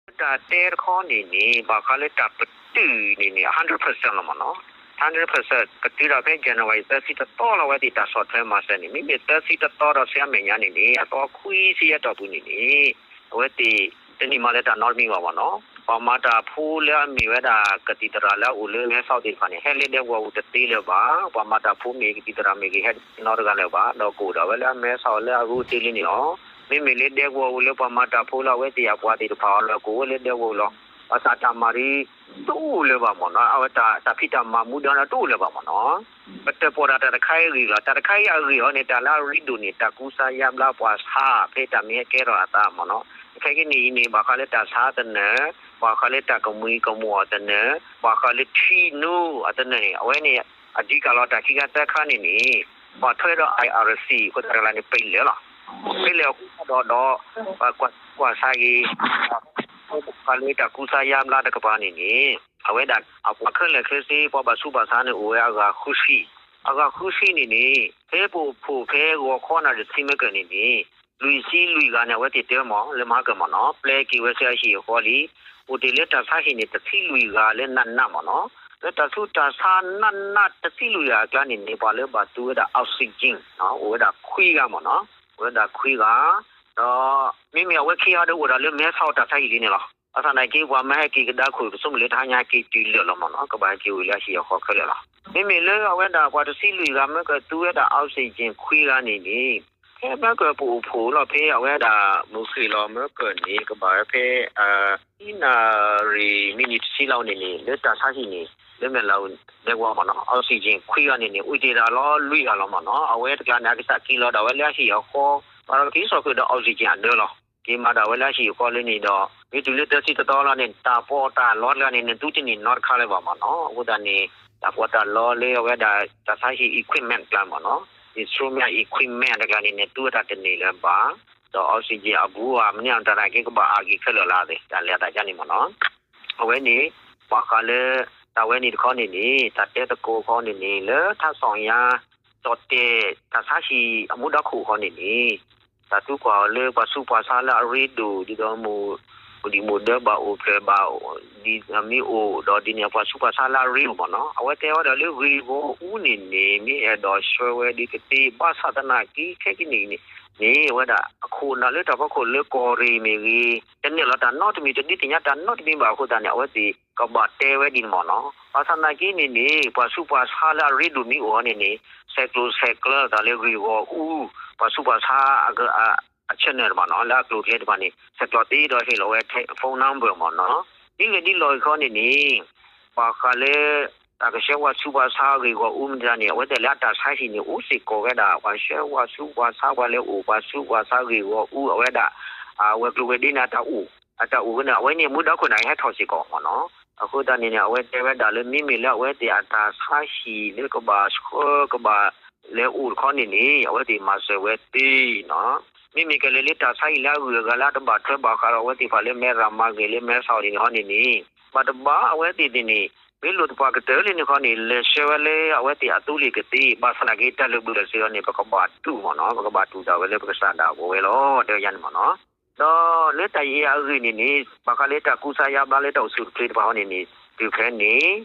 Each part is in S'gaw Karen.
တၢ်တဲတခီန့ၣ်န့ၣ် ဘၣ်ဃးလၢတၢ်ပတုာ်န့ၣ်န့ၣ် hundred percent လီၤမ့ၢ်နီၤ. Hundred percent ကတုၤဒၣ်ဖဲ January သၢဆံတသီလီၤ. အဝဲသ့ၣ်တၢ်ဆီၣ်ထွဲမၤစၢၤန့ၣ် မ့မ့ၢ်သၢဆံတသီဒီးဆံအမဲာ်ညါန့ၣ်န့ၣ် အသီခွံဆံအတီၢ်ပူၤန့ၣ်န့ၣ် အဝဲသ့ၣ်တန့ၢ်မၤလၢတၢ်နီတမံၤဘၣ်မ့ၢ်နီၤ. ပှၤမၤတၢ်ဖိလၢအမ့ၢ်ဝဲဒၣ် cathedral လၢအအိၣ်လၢမဲဆီးသ့ၣ်တဖၣ်န့ၣ် ဟဲလၢဒဲကဝီၤပူၤတသ့လၢၤဘၣ်. ပှၤမၤတၢ်ဖိမ့ၢ် cathedral မ့ၢ်ဂ့ၤ ဟဲနီတဂၤလၢၤဘၣ်. ဒီးကအိၣ်ဒၣ်ဝဲလၢအမဲဆီးလၢအရူသ့လံန့ၣ်လီၤ. မ့မ့ၢ်လၢဒဲကဝီၤပူၤလၢပှၤမၤတၢ်ဖိလၢအဝဲသ့ၣ်အပှၤသ့ၣ်တဖၣ်အီၤလၢအကိးဝဲလၢဒဲကဝီၤပူၤလီၤ. ဘၣ်ဆၣ်တၢ်မၤဒ်တအိၣ်လၢၤဘၣ်မ့ၢ်နီၤ. အဝဲတၢ်ဖံးတၢ်မၤမူဒါန့ၣ်တအိၣ်လၢၤဘၣ်မ့ၢ်နီၤ. ပတပိာ်ဒၣ်တၢ်တခါအံၤအဂ့ၢ်လီၤ. တၢ်တခါအံၤအဂ့ၢ်အီၤန့ၣ် တၢ်လၢအရ့ဒိၣ်န့ၣ် တၢ်ကူစါယါဘျါပှၤဆါ ဖဲတၢ်မ့ၢ်ဟဲကဲထီၣ်အသးမ့ၢ်နီၤ. ခဲကနံၣ်အံၤန့ၣ် ဘၣ်ဃးလၢတၢ်ဆါအသနၢၣ်, ဘၣ်ဃးလၢတၢ်ကမှံၤကမှိးအသနၢၣ်, ဘၣ်ဃးလၢထံနိအသနၢၣ်န့ၣ် အဝဲန့ၣ် အဓိကလီၤ. တၢ်ခံခါသၢခါန့ၣ်န့ၣ် ပှၤထွဲဒီး I R C အဃိသတးတဂၤန့ၣ် ပလဲၤလီၤ. ပလဲၤအဃိသတးဒီး ဒီး ကွၢ်ဆါဂ့ၤ ဘၣ်ဃးလၢတၢ်ကူစါယါဘျါတကပၤန့ၣ်န့ၣ် အဝဲဒၣ်အပှၤခဲလၢာ်ခဲဆ့ ပှၤဘၣ်ဆူးဘၣ်ဆါန့ၣ် အိၣ်ဝဲအဂၤဃုဆံ, အဂၤဃုဆံန့ၣ်န့ၣ် ဖဲပအိၣ်ဖှိၣ်ဖဲဂီၤခီနၣ်ရံၣ်တဆံမ့ၢ်ကၢၢ်န့ၣ်န့ၣ် လွံၢ်ဆံလွံၢ်ဂၤန့ၣ် အဝဲသ့ၣ်တဲမ့ၢ် လၢမဟါကၢၢ်မ့ၢ်နီၤ ပျဲက့ၤဝဲဆူအဟံၣ်အဃီလံ. အိၣ်တ့ၢ်လၢတၢ်ဆါဟံၣ်န့ၣ် တဆံလွံၢ်ဂၤလၢနးနးမ့ၢ်နီၤ. လၢတၢ်ဆူးတၢ်ဆါနးနးတဆံလွံၢ်ဂၤအကျါန့ၣ်န့ၣ် ပှၤလၢဘၣ်သူဝဲဒၣ် oxygen အိၣ်ဝဲဒၣ်ခွံဂၤမ့ၢ်နီၤ, အိၣ်ဝဲဒၣ်ခွံဂၤ, ဒီး မ့မ့ၢ်အဝဲခံဂၤဒီးအိၣ်ဒၣ်လၢမဲဆီးတၢ်ဆါဟံၣ်လံန့ၣ်လီၤ. ဘၣ်ဆၣ်သနာ်က့ ပှၤမ့ၢ်ဟဲက့ၤကဒါခိၣ် ပဆိကမိၣ်လၢတဟါညါဟဲက့ၤတုၤလၢာ်လီၤမ့ၢ်နီၤ, ကဘၣ်ဟဲက့ၤဝံၤလၢအဟံၣ်အဃီခဲလၢာ်လီၤ. မ့မ့ၢ်လၢအဝဲဒၣ်ပှၤတဆံလွံၢ်ဂၤမ့ၢ်ကသူဝဲဒၣ် oxygen ခွံဂၤန့ၣ်န့ၣ် ဖဲမ့ၢ်ကၢၢ်ပအိၣ်ဖှိၣ်လီၤ ဖဲအဝဲဒၣ်မုၢ်ဃ့ၢ်လီၤမ့ၢ်ကၢၢ်န့ၣ် ကဘၣ်ဝဲဖဲ ခံနၣ်ရံၣ်မံးနံးတဆံလီၤန့ၣ်န့ၣ် လၢတၢ်ဆါဟံၣ်န့ၣ် လၢမဲၢ်လးဒဲကဝီၤမ့ၢ်နီၤ oxygen ခွံဂၤန့ၣ်န့ၣ် အိၣ်တ့ၢ်တၢ်လီၤလွံၢ်ဂၤလီၤမ့ၢ်နီၤ. အဝဲတကျါန့ၣ် အကစၢ်က့ၤလီၤဒၣ်ဝဲလၢအဟံၣ်အဃီ ဘၣ်ဒီးက့ၤစိာ်ဃုာ်ဒီး oxygen အဒၢလီၤ. က့ၤမၤဒၣ်ဝဲလၢအဟံၣ်အဃီလၢန့ၣ်ဒီး မ့ၢ်တုၤလၢတၢ်စံၣ်တတီလီၤန့ၣ် တၢ်ပီးတၢ်လီတကျါန့ၣ် နသူတန့ၢ်နီတခါလၢၤဘၣ်မ့ၢ်နီၤ. အဃိသတးန့ၣ် တၢ်ပီးတၢ်လီလၢအဝဲဒၣ်တၢ်ဆါဟံၣ် equipment တကျါမ့ၢ်နီၤ instrument equipment တကျါန့ၣ် နသူဝဲတၢ်တန့ၢ်လၢၤဘၣ်. ဒီး oxygen အဘူးအမနုၤတၢ်နာ်က့ ကဘၣ်အဂ့ၤခဲလၢာ်လၢသ့ၣ် တၢ်လဲၤအသးကါန့ၣ်မ့ၢ်နီၤ. အဝဲန့ၣ် ဘၣ်ဃးလၢ တၢ်ဝဲန့ၣ်တခီန့ၣ်န့ၣ် တၢ်တဲသကိးခီန့ၣ်န့ၣ် လၢထါစီၣ်ညါ ကၠီၣ်တဲၣ် တၢ်ဆါဟံၣ်အမူဒါခိၣ်ခီန့ၣ်န့ၣ် တၢ်သံကွၢ်အီၤလၢပှၤဆူးပှၤဆါလၢအရ့ဒိၣ် ဒ်သိး မိၢ်ဒံးမိၢ်ဒၢဘၣ်အိၣ်ဖျဲၣ်ဘၣ် ဒ်မ့ၢ်အိၣ်ဒီးဒ်န့ၣ် ပှၤဆူးပှၤဆါလၢအရ့ဒိၣ်မ့ၢ်နီၤ. အဝဲတဲဝဲဒၣ်လၢဂ့ၢ်ဂီၢ်အူန့ၣ်န့ၣ် မ့ၢ်အဲၣ်ဒိးဆှၢဝဲဒ်ကသ့ ဘၣ်ဆၣ်သနာ်က့ ခဲကနံၣ်အံၤန့ၣ် န့ၣ် အဝဲဒၣ်အခိၣ်အနၢ်လၢတၢ်ဖီခိၣ်လၢကီၢ်ရ့ၣ်မ့ၢ်ဂ့ၤ တနဲၣ်လီၤတၢ်နီတမံၤ တဒုးသ့ၣ်ညါတၢ်နီတမံၤဘၣ်အဃိသတးန့ၣ် အဝဲသ့ၣ်ကဘၣ်တဲဝဲဒ်န့ၣ်မ့ၢ်နီၤ. ဘၣ်ဆၣ်သနာ်က့န့ၣ်န့ၣ် ပှၤဆူးပှၤဆါလၢအရ့ဒိၣ်မ့ၢ်အိၣ်န့ၣ်န့ၣ် ဆဲးကျိးဆဲးကျၢသးလၢဂ့ၢ်ဂီၢ်အူ ပှၤဆူးပှၤဆါအ အ channel တဖၣ်နီၤ လၢအကျိၤအကျဲတဖၣ်န့ၣ် ဆဲးကျိးသ့ဒီးဟ့ၣ်လီၤဝဲ phone number မ့ၢ်နီၤ. ဒ်လဲၣ်ဒ်လဲၣ်ဂ့ၤခီန့ၣ်န့ၣ် ဘၣ်ဃးလၢ တၢ်ကဆှၢပှၤဆူးပှၤဆါဂ့ၢ်ဂီၢ်အူမတၤန့ၣ် အဝဲသ့ၣ်လၢအတၢ်ဆါဟံၣ်န့ၣ် အိၣ်စ့ၢ်ကီးဝဲဒၣ် ပှၤဆှၢပှၤဆူးပှၤဆါပှၤလဲၤအိၣ် ပှၤဆူးပှၤဆါဂ့ၢ်ဂီၢ်အူ အဝဲဒၣ် ဝဲၤကျိၤဝဲၤဒ့န့ၣ် အတၢ်အိၣ် အတၢ်အိၣ်ဝဲန့ၣ် အဝဲန့ၣ်မူဒါခိၣ်န့ၣ် ဟဲထီၣ်စ့ၢ်ကီးမ့ၢ်နီၤ. အဃိသတးန့ၣ်န့ၣ် အဝဲတဲဝဲဒၣ်လၢမ့မ့ၢ်လၢအဝဲသ့ၣ်အတၢ်ဆါဟံၣ်လၢကဘၣ်ဆှၢကဘၣ်လဲၤအိၣ်တခီန့ၣ်န့ၣ် အဝဲသ့ၣ်မၤစၢၤဝဲသ့နီၤ. မ့မ့ၢ်ကလဲၤလၢတၢ်ဆါဟံၣ်လၢအဂုၤအဂၤလၢအတဘၣ်ထွဲဘၣ်ဃးဒီး အဝဲသ့ၣ်တဖၣ်လၢမဲရမၤဂ့ၤလၢမဲဆီးဒ်န့ၣ်ခီန့ၣ်န့ၣ် ဘၣ်တဘၣ်အဝဲသ့ၣ်န့ၣ် မ့ၢ်လိၣ်သပှၢ်ကတၢၢ်လံန့ၣ်ခီန့ၣ် လဲၤဆှၢဝဲလၢအဝဲသ့ၣ်အသူးလ့ၤကသ့ ဘၣ်ဆၣ်သနာ်က့တၢ်လၢာ်ဘၢၣ်စၢၤအီၤန့ၣ် ပကဘၣ်တူၢ်မ့ၢ်နီၤ ပကဘၣ်တူၢ်ဒၣ်ဝဲလၢပကစၢ်ဒၣ်ပဝဲလီၤ တဲဝဲန့ၣ်မ့ၢ်နီၤ. ဒီးလၢတၢ်အံၤအဂ့ၢ်န့ၣ်န့ၣ် ဘၣ်ဃးလၢတၢ်ကူစါယါဘျါလၢတၢ်အိၣ်ဆူၣ်အိၣ်ချ့တဖၣ်အံၤန့ၣ်န့ၣ် တုၤဖဲန့ၣ်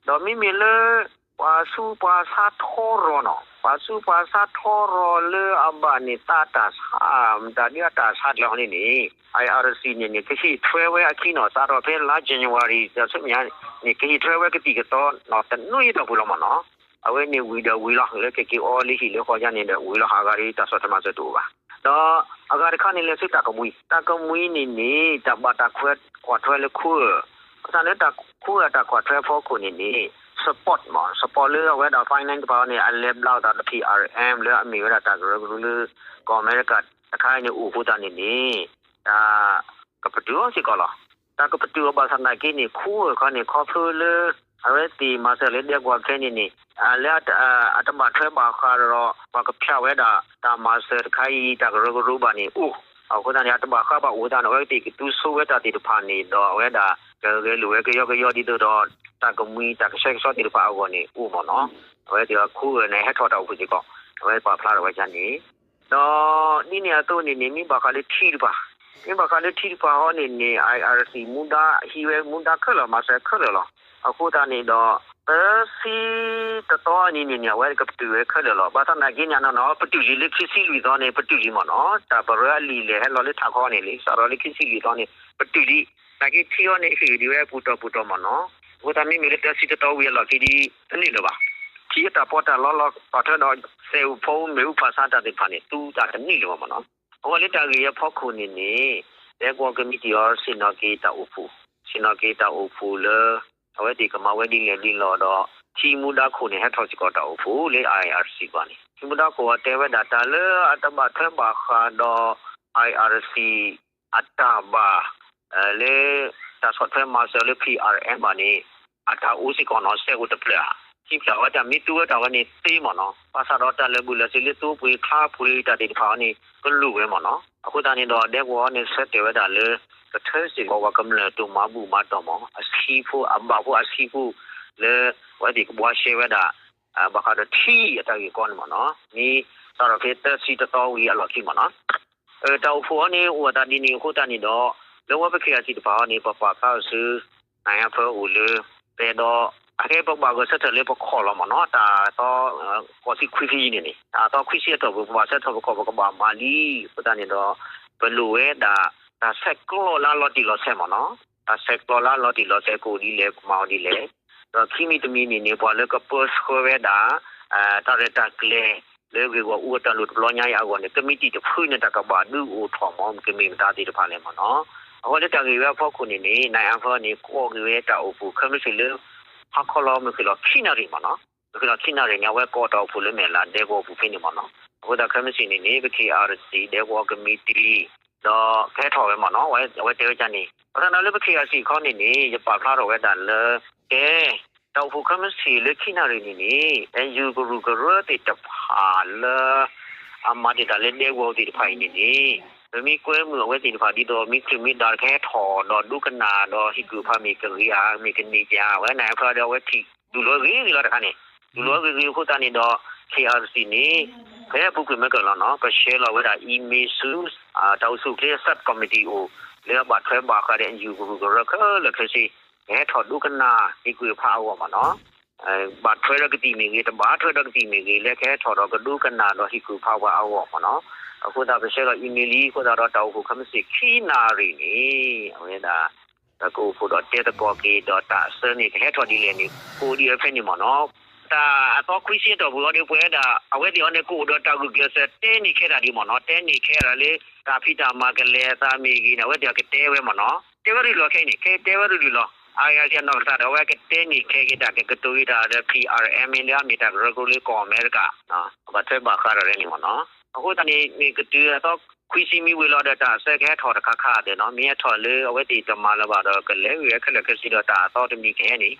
ဒီးမ့မ့ၢ်လၢ ပှၤဆူးပှၤဆါထီရီၤနီၤ ပှၤဆူးပှၤဆါထီရီၤလၢအဘၣ်န့ၣ်သးတၢ်ဆါ မတၤဒ်အတၢ်ဆါကျၢၤဟီန့ၣ်န့ၣ် IRC န့ၣ်န့ၣ် ကဟ့ၣ်ထွဲဝဲအခံနီၤ စးထီၣ်ဖဲလါ January ဒီးဆူမဲာ်ညါန့ၣ် ကဟ့ၣ်ထွဲဝဲကသံၣ်ကသီနီၤ တနွံအတီၢ်ပူၤလီၤမ့ၢ်နီၤ. အဝဲန့ၣ်ဝံၤဒီးဝံၤလီၤ လၢကက့ၤအီလၢဟံၣ်လၢဃီယါန့ၣ်ဒီးဝံၤလီၤ အဂၤဒ်တၢ်ဆီၣ်ထွဲမၤစၢၤတအိၣ်ဘၣ်. ဒီးအဂၤတခါန့ၣ် လဲၤဆူတၢ်ကမှံ တၢ်ကမှံန့ၣ်န့ၣ် တၢ်ဘၣ်တၢ်ကွၢ်ထွဲလၢခိၣ်အၢၣ် အဃိသတးလၢခိၣ်အၢၣ်တၢ်ကွၢ်ထွဲဖီခိၣ်န့ၣ်န့ၣ် support မ့ၢ် support လၢအဝဲဒၣ် finance တဖၣ်န့ၣ် အလဲၤဘျါအသးဒီး PRM လၢအမ့ၢ်ဝဲဒၣ်တၢ်ကရၢကရိလၢ ကီၢ်အမဲရကၤတခါအံၤန့ၣ်အိၣ်အဃိသတးန့ၣ်န့ၣ် တၢ်ကပတုာ်အီၤစ့ၢ်ကီးလီၤ. တၢ်ကပတုာ်အီၤဘၣ်ဆၣ်သနာ်က့န့ၣ် ခိၣ်အၢၣ်ခီန့ၣ် ခီဖျိလၢ အဝဲသ့ၣ်မၤစၢၤလၢဒဲကဝီၤခဲန့ၣ်န့ၣ် လၢအတဘၣ်ထွဲဘၣ်ဃးဒီး ပှၤကဖၠးဝဲဒၣ်တၢ်မၤစၢၤတခါအံၤ တၢ်ကရၢကရိဘၣ်န့ၣ်အိၣ် အဃိသတးန့ၣ် အတဘၣ်ဃးဘၣ်အိၣ်သတးန့ၣ် အဝဲသ့ၣ်ကသူဆိဝဲတၢ်သ့ၣ်တဖၣ်န့ၣ်ဒီး အဝဲဒၣ်ကဂဲၤလိာ်ဝဲကယီကယီဒ်သိးဒီး တၢ်ကမှံတၢ်ကဆှဲကဆှီသ့ၣ်တဖၣ်အဂီၢ်န့ၣ်အိၣ်မ့ၢ်နီၤ. အဝဲသ့ၣ်အခိၣ်အၢၣ်န့ၣ် ဟဲထီၣ်တၢ်အိၣ်ဖှိၣ်စ့ၢ်ကီး အဝဲပာ်ဖျါထီၣ်ဝဲဒ်န့ၣ် ဒီးဒ်န့ၣ်အသိးန့ၣ်န့ၣ် မ့ၢ်ဘၣ်ဃးလၢထံတဖၣ် မ့ၢ်ဘၣ်ဃးလၢထံတဖၣ်အံၤန့ၣ်န့ၣ် IRC မူဒါဟံးဝဲမူဒါခဲလၢာ် မၤစၢၤခဲလၢာ်လီၤ. အဃိသတးန့ၣ်ဒီး သၢဆံတသီအနံၤန့ၣ်န့ၣ် အဝဲကပတုာ်ဝဲခဲလၢာ်လီၤ. ဘၣ်ဆၣ်သနာ်က့န့ၣ်နီၢ်နီၢ် ပတုာ်လံလၢခံဆံလွံၢ်သီန့ၣ် ပတုာ်လံမ့ၢ်နီၢ်. တၢ်ပရၢအလံာ်လဲၢ်ဟဲလီၤလၢထးခီန့ၣ်လံ စးထီၣ်လၢခံဆံလွံၢ်သီန့ၣ် ပတုာ်လံ. သနာ်က့ထံအံၤန့ၣ် ဟ့ၣ်ဒံးဝဲပူၤတီၢ်ပူၤတီၢ်မ့ၢ်နီၢ်. အဃိသတးမ့မ့ၢ်လၢသၢဆံတသီဝံၤအလီၢ်ခံဒ်တန့ၢ်လၢၤဘၣ်. ထံအတၢ်ပီးတၢ်လီလီၤ ပာ်ထွဲဒီးစဲးဖိမ့ၣ်အူဖးဆါတၢ်သ့ၣ်တဖၣ်န့ၣ် သူတၢ်တန့ၢ်လၢၤဘၣ်မ့ၢ်နီၢ်. အဃိလၢတၢ်ဂ့ၢ်အဖီခိၣ်န့ၣ်န့ၣ် ဒဲကဝီၤကမံးတံာ်အီၤ ဆ့ၣ်နီၤက့ၤတၢ်အိၣ်ဖှိၣ်, ဆ့ၣ်နီၤက့ၤတၢ်အိၣ်ဖှိၣ်လၢ အဝဲသ့ၣ်ကမၤဝဲဒ်လဲၣ်ဒ်လဲၣ်ဒီး ထံမူဒါခိၣ်န့ၣ် ဟဲထီၣ်စ့ၢ်ကီးတၢ်အိၣ်ဖှိၣ်လၢ IRC ဘၣ်န့ၣ် ထံမူဒါခိၣ်အတဲဝဲဒၣ်တၢ်လၢအတဘၣ်ထွဲဘၣ်ဃးဒီး IRC အတၢ်ဘၣ် လၢ တၢ်ဆီၣ်ထွဲမၤစၢၤလၢ PRM ဘၣ်န့ၣ် အတၢ်အိၣ်စ့ၢ်ကီးနီၢ် စဲးအိၣ်တဖျၢၣ်ဧါ. ထံဖျၢၣ်အဝဲတၢ်မ့ၢ်သူဝဲတၢ်ဝဲန့ၣ်သ့မ့ၢ်နီၢ်. ဘၣ်ဆၣ်ဒီးတၢ်လၢာ်ဘူၣ်လၢာ်စ့ၤလၢသိပှ့ၤချါပှ့ၤတၢ်သ့ၣ်တဖၣ်အံၤန့ၣ် ကလိၣ်ဝဲမ့ၢ်နီၢ်. အဃိသတးန့ၣ်ဒီး ဒဲကဝီၤန့ၣ် ဆၢတဲာ်ဝဲဒၣ်လၢ ကထၢစ့ၢ်ကီးပှၤကမျၢၢ်တိၢ်မၤဘူၣ်မၤတီၢ်မ့ၢ် အဆံးဖိအဘၣ်ဖိအဆံးဖိ လၢ အဝဲသ့ၣ်ကဘှါရှဲဝဲဒၣ် ဘၣ်ဃးဒီးထံအတၢ်ဂ့ၢ်ကီန့ၣ်မ့ၢ်နီၢ်. မ့ၢ်စးထီၣ်ဖဲသၢဆံတသီဝံၤအလီၢ်ခံမ့ၢ်နီၢ်. တၢ်အိၣ်ဖှိၣ်အံၤန့ၣ် အိၣ်အသးဒ်န့ၣ်အဃိသတးန့ၣ်ဒီး လၢဝဲပ KIC တဖၣ်အံၤန့ၣ် ပပာ်ဖျါအီၤဆူ နၢ်အါဖၢအိၣ်လၢ ပအဲၣ်ဒိး အခဲပဘၣ်ဂဲၤဆၢထၢၣ်လၢပခီၣ်လီၤမ့ၢ်နီၢ်. တၢ်သီ ကီၢ်ဆံခွံဖဲအံၤန့ၣ်န့ၣ် တၢ်သီခွံဆံအတီၢ်ပူၤ ပဘၣ်ဆၢထၢၣ်ပခီၣ် ပကဘၣ်မၤလံ. အဃိသတးန့ၣ်ဒီး ပလိၣ်ဝဲဒၣ် တၢ်ဆဲးကျိးလၢအလီၤတံၢ်လီၤဆဲးမ့ၢ်နီၢ်. တၢ်ဆဲးကျိးလၢအလီၤတံၢ်လီၤဆဲး ကအိၣ်ဒ်လဲၣ် ကမၤအီၤဒ်လဲၣ် ဒီးခံမံၤတမံၤန့ၣ်န့ၣ် ပှၤလၢကပၢဆှၢဝဲဒၣ် တၢ်ရဲၣ်တၢ်ကျဲၤ လၢဂ့ၢ်ဂီၢ်အူအတၢ်လိၣ်တဘျီညါအံၤအဂီၢ်န့ၣ် ကမံးတံာ်တဖုန့ၣ် တၢ်ကဘၣ်ဒုးအိၣ်ထီၣ်မ့ၢ် ကမ့ၢ်မတၤသ့ၣ်တဖၣ်လဲၣ်မ့ၢ်နီၢ်. အဃိလၢတၢ်ဂ့ၢ်ဝဲအဖီခိၣ်န့ၣ်န့ၣ် နၢ်အါဖၢန့ၣ် ကိးက့ၤဝဲတၢ်အိၣ်ဖှိၣ်ခဲမုၢ်ဆ့ၣ်လၢ ဟါခီလီၤမုၢ်ဃ့ၢ်လီၤခံနၣ်ရံၣ်မ့ၢ်နီၢ်. မုၢ်ဃ့ၢ်လီၤခံနၣ်ရံၣ်န့ၣ် အဝဲကိးတၢ်အိၣ်ဖှိၣ်လၢမဲာ်လးဒဲကဝီၤပူၤဖဲန့ၣ်မ့ၢ်နီၢ်. အဃိသတးခဲမုၢ်ဆ့ၣ်န့ၣ်န့ၣ် ပ KRC ဒဲကဝီၤကမံးတံာ် ဒီးကဟဲထီၣ်ဝဲမ့ၢ်နီၢ်. အဝဲတဲဝဲဒ်န့ၣ် ဘၣ်ဆၣ်ဒီးလၢပ KRC ခီန့ၣ်န့ၣ် ယပာ်ဖျါထီၣ်ဝဲဒၣ်လၢ ကဲ တၢ်အိၣ်ဖှိၣ်ခဲမုၢ်ဆ့ၣ်လၢခံနၣ်ရံၣ်န့ၣ်န့ၣ် အယူၤကရူၢ်ကရၢသ့ၣ်တဖၣ်လၢ အမၤတ့ၢ်တၢ်လၢဒဲကဝီၤသ့ၣ်တဖၣ်အံၤန့ၣ်န့ၣ် ပမ့ၢ်ကွဲမုာ်အဝဲသ့ၣ်တဖၣ်ဒ်သိး မ့ၢ်ချုးမ့ၢ်ဒါကဟဲထီၣ်ဒီးဒိကနၣ်ဒီးဟ့ၣ်ကူၣ်ဖးမ့ၢ်ကဂ့ၤဧါ မ့ၢ်ကန့ၢ်ဧါ အဝဲန့ၣ်အဖၢဒီးအဝဲထံၣ် တူၢ်လိာ်ဂ့ၤဂ့ၤလီၤတခါန့ၣ် တူၢ်လိာ်ဂ့ၤဂ့ၤအဃိသတးန့ၣ်ဒီး KRC န့ၣ် ဖဲအပူၤကွံာ်မ့ၢ်ကလီၤနီၤ ပဆှၢလီၤဝဲဒၣ် email ဆူ တၢ်အိၣ်ဆူၣ်အိၣ်ချ့ sub committee အိၣ် လၢအဘၣ်ထွဲဘၣ်ဃးဒီး ယူၤကရူၢ်ကရၢခဲလၢာ်ခဲဆ့ ကဟဲထီၣ်ဒိကနၣ်ဟ့ၣ်ကူၣ်ဖးအဂီၢ်မ့ၢ်နီၤ ဘၣ်ထွဲဒီးကသံၣ်မ့ၢ်ဂ့ၤ တဘၣ်ထွဲဒီးကသံၣ်မ့ၢ်ဂ့ၤ လၢကဟဲထီၣ်ဒီးကဒိကနၣ်ဒီးဟ့ၣ်ကူၣ်ဖးပှၤအဂီၢ်မ့ၢ်နီၤ အဃိသတးပဆှၢလီၤ email လံ အဃိသတးဒီးတၢ်အိၣ်ဖှိၣ်ခဲမုၢ်ဆ့ၣ်ခံနၣ်ရံၣ်န့ၣ် အဝဲဒၣ် ကအိၣ်ဖှိၣ်ဒီးတဲသကိးက့ၤဒီးတၢ်အစၢန့ၣ် ကဟဲထီၣ်ဒ်လဲၣ်န့ၣ် ကအိၣ်ဒံးဝဲဖဲန့ၣ်မ့ၢ်နီၤ တၢ်အသီခွံဆံအတီၢ်ပူၤအံၤဒီး ပဝဲဒၣ် အဝဲသ့ၣ်အံၤန့ၣ် ကအိၣ်ဒီးတၢ်ဂုာ်ကျဲးစၢးတဲန့ၢ်ခဲဒၣ်ဒံးမ့ၢ်နီၤ တဲန့ၢ်ခဲဒၣ်လၢ တၢ်ဖံးတၢ်မၤကလဲၤအသးမ့ၢ်ဂ့ၤန့ၣ် အဝဲသ့ၣ်အကတဲဝဲမ့ၢ်နီၤ တဲဝဲရူၢ်လီၤခဲအံၤန့ၣ် ခဲအံၤတဲဝဲရူၢ်လီၤ အဂၤစ့ၢ်အနီၢ်ကစၢ်ဒီး အဝဲကတဲန့ၢ်ခဲက့ၤတၢ်ကကတိၤက့ၤတၢ်ဒီး PRM လၢအမ့ၢ်တၢ်ကရၢကရိလၢကီၢ်အမဲရကၤ ဘၣ်ထွဲဘၣ်ဃးဒီးန့ၣ်မ့ၢ်နီၤ အဃိသတးန့ၣ် မ့ၢ်ကတုၤအသီခွံဆံမံဝံၤလီၤဒီး တၢ်အစၢကဟဲထီၣ်တခါခါဒီးနီၤ မ့ၢ်ဟဲထီၣ်လၢအဝဲသ့ၣ်တမၤလၢၤဘၣ်ဒီး ကလဲၤဝံၤခဲလၢာ်ခဲဆ့ဒီးတၢ်အသီတမံၤကဟဲန့ၣ်